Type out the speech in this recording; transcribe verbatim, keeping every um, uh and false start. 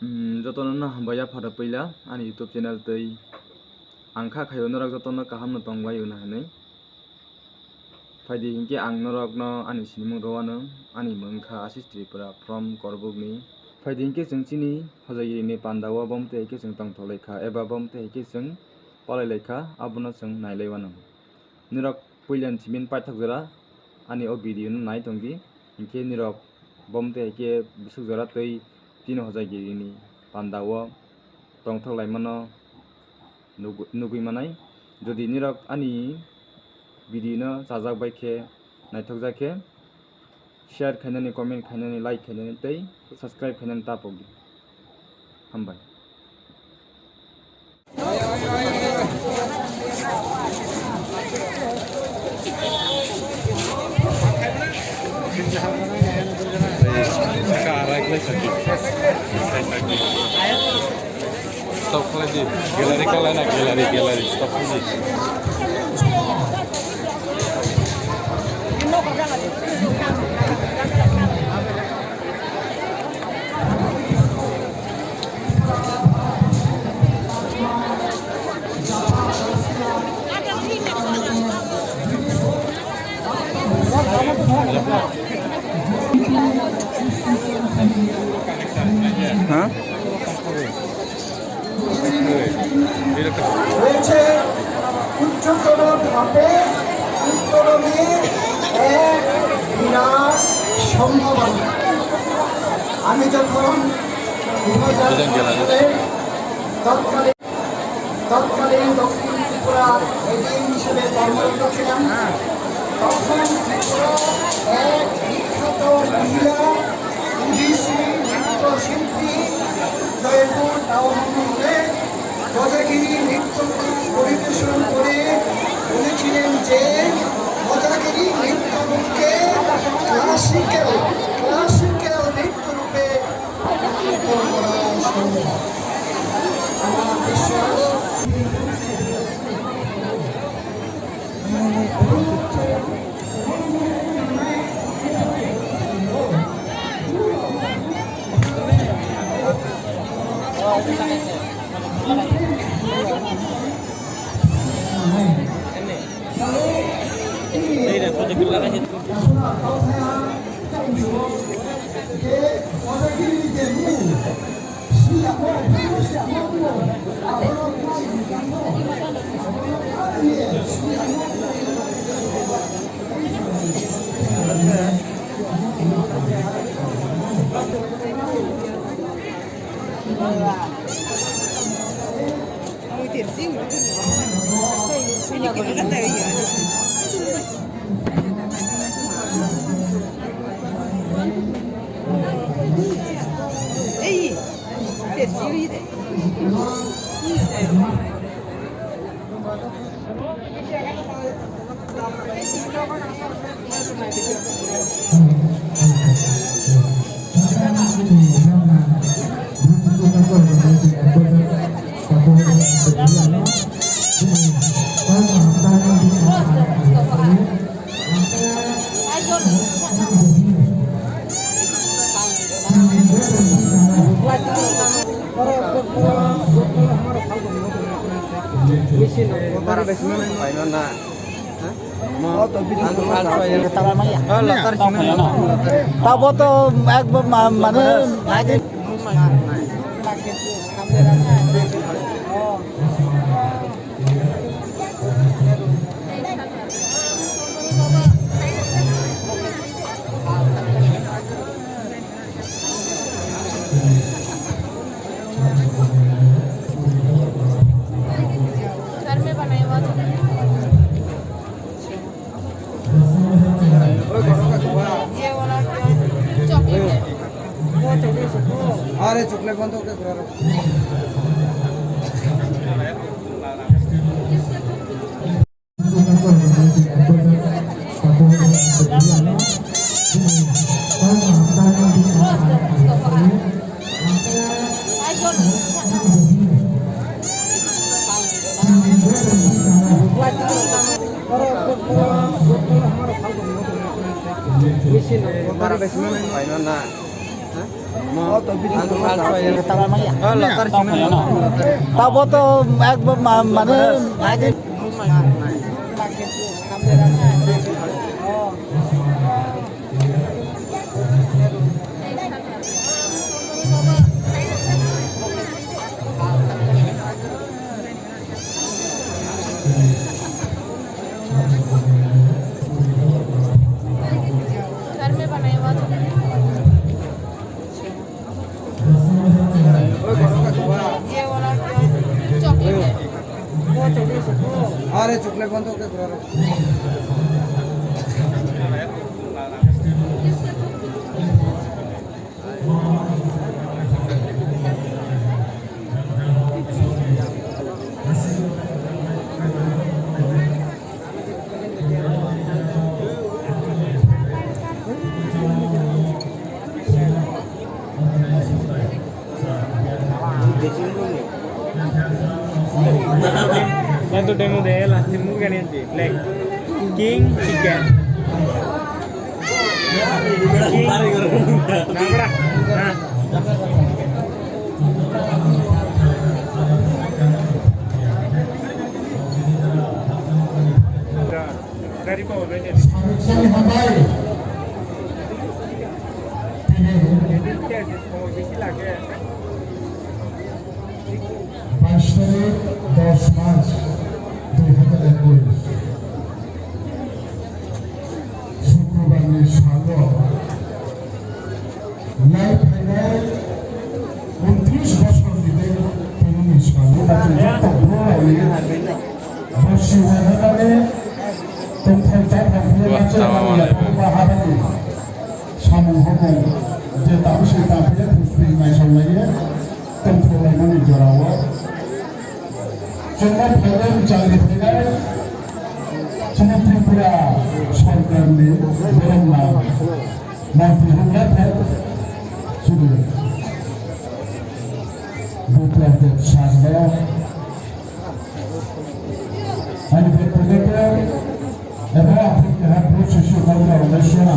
Hmm, jotono no hambai ya phara puila ani YouTube channel tei ang kha khaio norok jotono kaham no tong lai hwnwi. Phaidi hinkhe ang norokno ani sinimung rwano, ani mung kha Ashish Tripura from Korbukni. Phaidi hinkhe chwng chini Hojagiri ni panda o bom tei hinkhe chwng tongthok lai kha eba bom tei hinkhe chwng palai lai kha, abono chwng nai lai wano. Nirok puila ni simi paithak jora ani o video no nai tongdi, hinkhe nirok bom tei hinkhe bwswk jora tei tini Hojagiri ni panda o tongthok lai mano. Nug-, nugwi manai. Jodi nirok ani video no chajak bai khe, naithok jak khe, share khainani, comment khainani, like khainani tei subscribe khainani ta pokdi. Hambai. Stop khlai di. Gallery khlai na, gallery, gallery. Stop khlai di. হ্যাঁ? রয়েছে উচ্চতর ধাপে উত্তরণের এক বিরাট সম্ভাবনা। আমি যখন দু হাজার সালে তৎকালীন তৎকালীন দক্ষিণ ত্রিপুরা এডিএম হিসেবে কর্মরত ছিলাম, তখন ত্রিপুরা এক বিখ্যাত মহিলা ওড়িশি নৃত্যশিল্পী জয়পুর টাউন হলে হজাগিরি নৃত্য পরিবেশন করে বলেছিলেন যে হজাগিরি নৃত্যরূপকে ক্লাসিক্যাল, ক্লাসিক্যাল নৃত্যরূপে রূপান্তর করা সম্ভব। আমার বিশ্বাস। Tabo to ekbar ma-, mane घर में बनाया हुआ था। ये वाला क्या है? चॉकलेट है। अरे चॉकलेट बंद हो गया। Tabo to ekbar ma-, mane घर में बनाया हुआ था। ये वाला क्या? चॉकलेट है। अरे चॉकलेट बंद हो गया पूरा। Yang tu demo deh lah, timu kan yang di black king chicken. King. Nah, berah. Nah. Dari bawah, dari. Sabai. Bais tarik, dos March, dui hazar ekush. Sukrobar ni salo, lai phainai untris bosor ni tei tini ni salo, joto bwrwi Bosi wahai mani tongthai chaithai khe Wah, machai mani tama yaphang mani. Baharani samung hamung je tamo se tamo ya thusri naisong lai ye tongthai lai mani jora o. Chwngno phainai changri phainai chini Tripura sarkar ni borok na mantri hwngra thai chini Biplab Deb sir no. Ani pore pore ke, eba apni ke hat bro sisi kau na, na siya na.